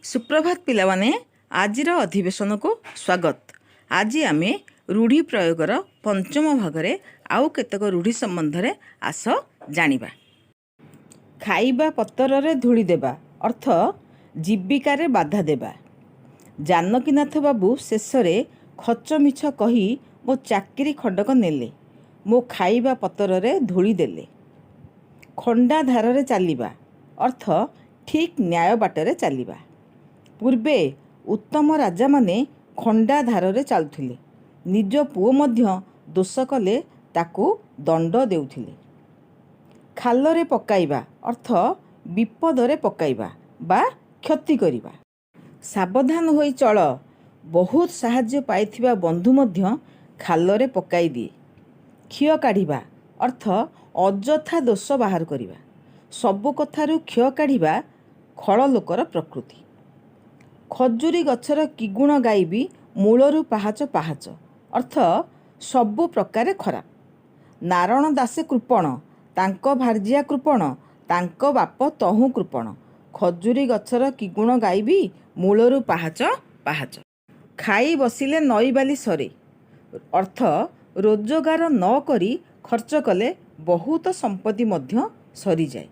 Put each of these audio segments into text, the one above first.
ସୁପ୍ରଭାତ ପିଲାମାନେ, ଆଜିର ଅଧିବେଶନକୁ ସ୍ୱାଗତ। ଆଜି ଆମେ ରୂଢ଼ି ପ୍ରୟୋଗର ପଞ୍ଚମ ଭାଗରେ ଆଉ କେତେକ ରୂଢ଼ି ସମ୍ବନ୍ଧରେ ଆସ ଜାଣିବା। ଖାଇବା ପତରରେ ଧୂଳି ଦେବା ଅର୍ଥ ଜୀବିକାରେ ବାଧା ଦେବା। ଜାନକୀନାଥ ବାବୁ ଶେଷରେ ଖଚ ମିଛ କହି ମୋ ଚାକିରି ଖଣ୍ଡକ ନେଲେ, ମୋ ଖାଇବା ପତରରେ ଧୂଳି ଦେଲେ। ଖଣ୍ଡା ଧାରରେ ଚାଲିବା ଅର୍ଥ ଠିକ୍ ନ୍ୟାୟ ବାଟରେ ଚାଲିବା। ପୂର୍ବେ ଉତ୍ତମ ରାଜାମାନେ ଖଣ୍ଡା ଧାରରେ ଚାଲୁଥିଲେ। ନିଜ ପୁଅ ମଧ୍ୟ ଦୋଷ କଲେ ତାକୁ ଦଣ୍ଡ ଦେଉଥିଲେ। ଖାଲରେ ପକାଇବା ଅର୍ଥ ବିପଦରେ ପକାଇବା ବା କ୍ଷତି କରିବା। ସାବଧାନ ହୋଇ ଚଳ, ବହୁତ ସାହାଯ୍ୟ ପାଇଥିବା ବନ୍ଧୁ ମଧ୍ୟ ଖାଲରେ ପକାଇ ଦିଏ। ଖିଅ କାଢ଼ିବା ଅର୍ଥ ଅଯଥା ଦୋଷ ବାହାର କରିବା। ସବୁ କଥାରୁ ଖିଅ କାଢ଼ିବା ଖଳ ଲୋକର ପ୍ରକୃତି। ଖଜୁରୀ ଗଛର କି ଗୁଣ ଗାଇବି, ମୂଳରୁ ପାହାଚ ପାହାଚ ଅର୍ଥ ସବୁ ପ୍ରକାରେ ଖରାପ। ନାରଣ ଦାସେ କୃପଣ, ତାଙ୍କ ଭାର୍ଯ୍ୟା କୃପଣ, ତାଙ୍କ ବାପ ତହୁଁ କୃପଣ। ଖଜୁରୀ ଗଛର କି ଗୁଣ ଗାଇବି, ମୂଳରୁ ପାହାଚ ପାହାଚ। ଖାଇ ବସିଲେ ନଈ ବାଲି ସରେ ଅର୍ଥ ରୋଜଗାର ନ କରି ଖର୍ଚ୍ଚ କଲେ ବହୁତ ସମ୍ପତ୍ତି ମଧ୍ୟ ସରିଯାଏ।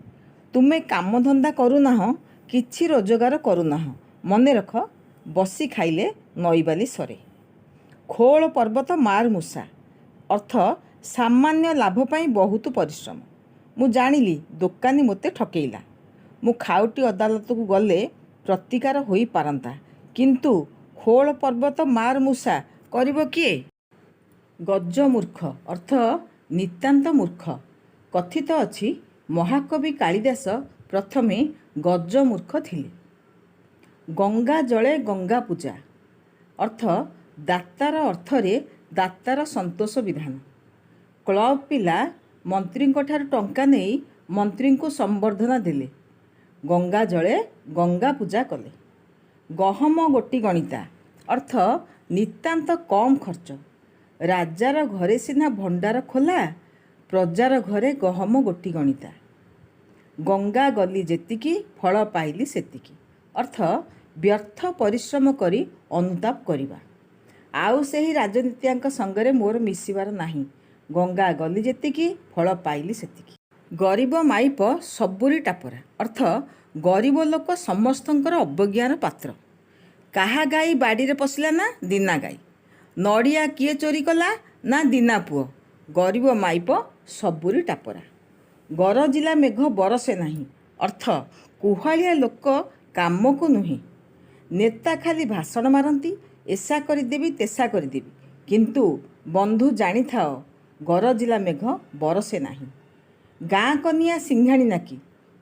ତୁମେ କାମଧନ୍ଦା କରୁନାହଁ, କିଛି ରୋଜଗାର କରୁନାହଁ, ମନେ ରଖ, ବସି ଖାଇଲେ ନଈବାଲି ସରେ। ଖୋଳ ପର୍ବତ ମାର ମୂଷା ଅର୍ଥ ସାମାନ୍ୟ ଲାଭ ପାଇଁ ବହୁତ ପରିଶ୍ରମ। ମୁଁ ଜାଣିଲି ଦୋକାନୀ ମୋତେ ଠକେଇଲା। ମୁଁ ଖାଉଟି ଅଦାଲତକୁ ଗଲେ ପ୍ରତିକାର ହୋଇପାରନ୍ତା, କିନ୍ତୁ ଖୋଳ ପର୍ବତ ମାର ମୂଷା କରିବ କିଏ? ଗଜମୂର୍ଖ ଅର୍ଥ ନିତାନ୍ତ ମୂର୍ଖ। କଥିତ ଅଛି, ମହାକବି କାଳିଦାସ ପ୍ରଥମେ ଗଜମୂର୍ଖ ଥିଲେ। ଗଙ୍ଗା ଜଳେ ଗଙ୍ଗା ପୂଜା ଅର୍ଥ ଦାତାର ଅର୍ଥରେ ଦାତାର ସନ୍ତୋଷ ବିଧାନ। କ୍ଲବ ପିଲା ମନ୍ତ୍ରୀଙ୍କଠାରୁ ଟଙ୍କା ନେଇ ମନ୍ତ୍ରୀଙ୍କୁ ସମ୍ବର୍ଦ୍ଧନା ଦେଲେ। ଗଙ୍ଗା ଜଳେ ଗଙ୍ଗା ପୂଜା କଲେ। ଗହମ ଗୋଟି ଗଣିତା ଅର୍ଥ ନିତାନ୍ତ କମ୍ ଖର୍ଚ୍ଚ। ରାଜାର ଘରେ ସିନା ଭଣ୍ଡାର ଖୋଲା, ପ୍ରଜାର ଘରେ ଗହମ ଗୋଟି ଗଣିତା। ଗଙ୍ଗା ଗଲି ଯେତିକି, ଫଳ ପାଇଲି ସେତିକି ଅର୍ଥ ବ୍ୟର୍ଥ ପରିଶ୍ରମ କରି ଅନୁତାପ କରିବା। ଆଉ ସେହି ରାଜନୀତିଆଙ୍କ ସଙ୍ଗରେ ମୋର ମିଶିବାର ନାହିଁ। ଗଙ୍ଗା ଗଲି ଯେତିକି, ଫଳ ପାଇଲି ସେତିକି। ଗରିବ ମାଇପ ସବୁରି ଟାପରା ଅର୍ଥ ଗରିବ ଲୋକ ସମସ୍ତଙ୍କର ଅବଜ୍ଞାର ପାତ୍ର। କାହା ଗାଈ ବାଡ଼ିରେ ପଶିଲା ନା ଦିନା ଗାଈ। ନଡ଼ିଆ କିଏ ଚୋରି କଲା ନା ଦିନା ପୁଅ। ଗରିବ ମାଇପ ସବୁରି ଟାପରା। ଗରଜିଲା ମେଘ ବରସେ ନାହିଁ ଅର୍ଥ କୁହାଳିଆ ଲୋକ କାମକୁ ନୁହେଁ। ନେତା ଖାଲି ଭାଷଣ ମାରନ୍ତି, ଏସା କରିଦେବି, ତେସା କରିଦେବି, କିନ୍ତୁ ବନ୍ଧୁ ଜାଣିଥାଅ, ଗରଜିଲା ମେଘ ବରସେ ନାହିଁ। ଗାଁ କନିଆ ସିଂଘାଣି ନାକି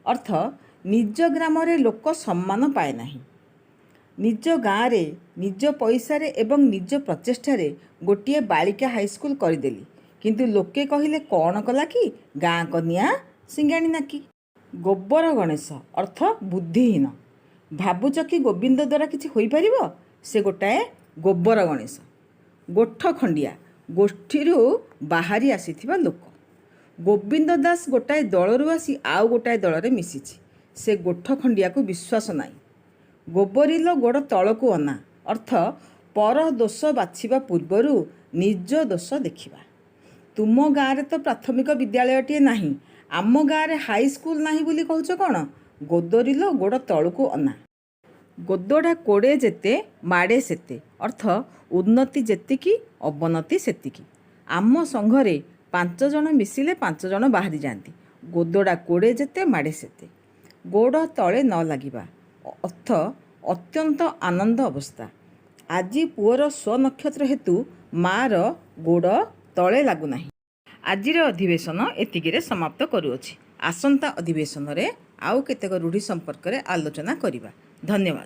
ଅର୍ଥ ନିଜ ଗ୍ରାମରେ ଲୋକ ସମ୍ମାନ ପାଏ ନାହିଁ। ନିଜ ଗାଁରେ ନିଜ ପଇସାରେ ଏବଂ ନିଜ ପ୍ରଚେଷ୍ଟାରେ ଗୋଟିଏ ବାଳିକା ହାଇସ୍କୁଲ କରିଦେଲି, କିନ୍ତୁ ଲୋକେ କହିଲେ, କ'ଣ କଲା କି? ଗାଁ କନିଆ ସିଙ୍ଗାଣି ନାକି। ଗୋବର ଗଣେଶ ଅର୍ଥ ବୁଦ୍ଧିହୀନ। ଭାବୁଛ କି ଗୋବିନ୍ଦ ଦ୍ୱାରା କିଛି ହୋଇପାରିବ? ସେ ଗୋଟାଏ ଗୋବର ଗଣେଶ। ଗୋଠ ଖଣ୍ଡିଆ ଗୋଷ୍ଠୀରୁ ବାହାରି ଆସିଥିବା ଲୋକ। ଗୋବିନ୍ଦ ଦାସ ଗୋଟାଏ ଦଳରୁ ଆସି ଆଉ ଗୋଟାଏ ଦଳରେ ମିଶିଛି। ସେ ଗୋଠ ଖଣ୍ଡିଆକୁ ବିଶ୍ୱାସ ନାହିଁ। ଗୋବରିଲୋ ଗୋଡ଼ ତଳକୁ ଅନା ଅର୍ଥ ପର ଦୋଷ ବାଛିବା ପୂର୍ବରୁ ନିଜ ଦୋଷ ଦେଖିବା। ତୁମ ଗାଁରେ ତ ପ୍ରାଥମିକ ବିଦ୍ୟାଳୟଟିଏ ନାହିଁ, ଆମ ଗାଁରେ ହାଇସ୍କୁଲ ନାହିଁ ବୋଲି କହୁଛ କ'ଣ? ଗୋଦରିଲୋ ଗୋଡ଼ ତଳକୁ ଅନା। ଗୋଦଡ଼ା କୋଡ଼େ ଯେତେ ମାଡ଼େ ସେତେ ଅର୍ଥ ଉନ୍ନତି ଯେତିକି, ଅବନତି ସେତିକି। ଆମ ସଂଘରେ ପାଞ୍ଚ ଜଣ ମିଶିଲେ ପାଞ୍ଚ ଜଣ ବାହାରି ଯାଆନ୍ତି। ଗୋଦଡ଼ା କୋଡ଼େ ଯେତେ ମାଡ଼େ ସେତେ। ଗୋଡ଼ ତଳେ ନ ଲାଗିବା ଅର୍ଥ ଅତ୍ୟନ୍ତ ଆନନ୍ଦ ଅବସ୍ଥା। ଆଜି ପୁଅର ସ୍ୱନକ୍ଷତ୍ର ହେତୁ ମାଆର ଗୋଡ଼ ତଳେ ଲାଗୁନାହିଁ। ଆଜିର ଅଧିବେଶନ ଏତିକିରେ ସମାପ୍ତ କରୁଅଛି। ଆସନ୍ତା ଅଧିବେଶନରେ ଆଉ କେତେକ ରୂଢ଼ି ସମ୍ପର୍କରେ ଆଲୋଚନା କରିବା। ଧନ୍ୟବାଦ।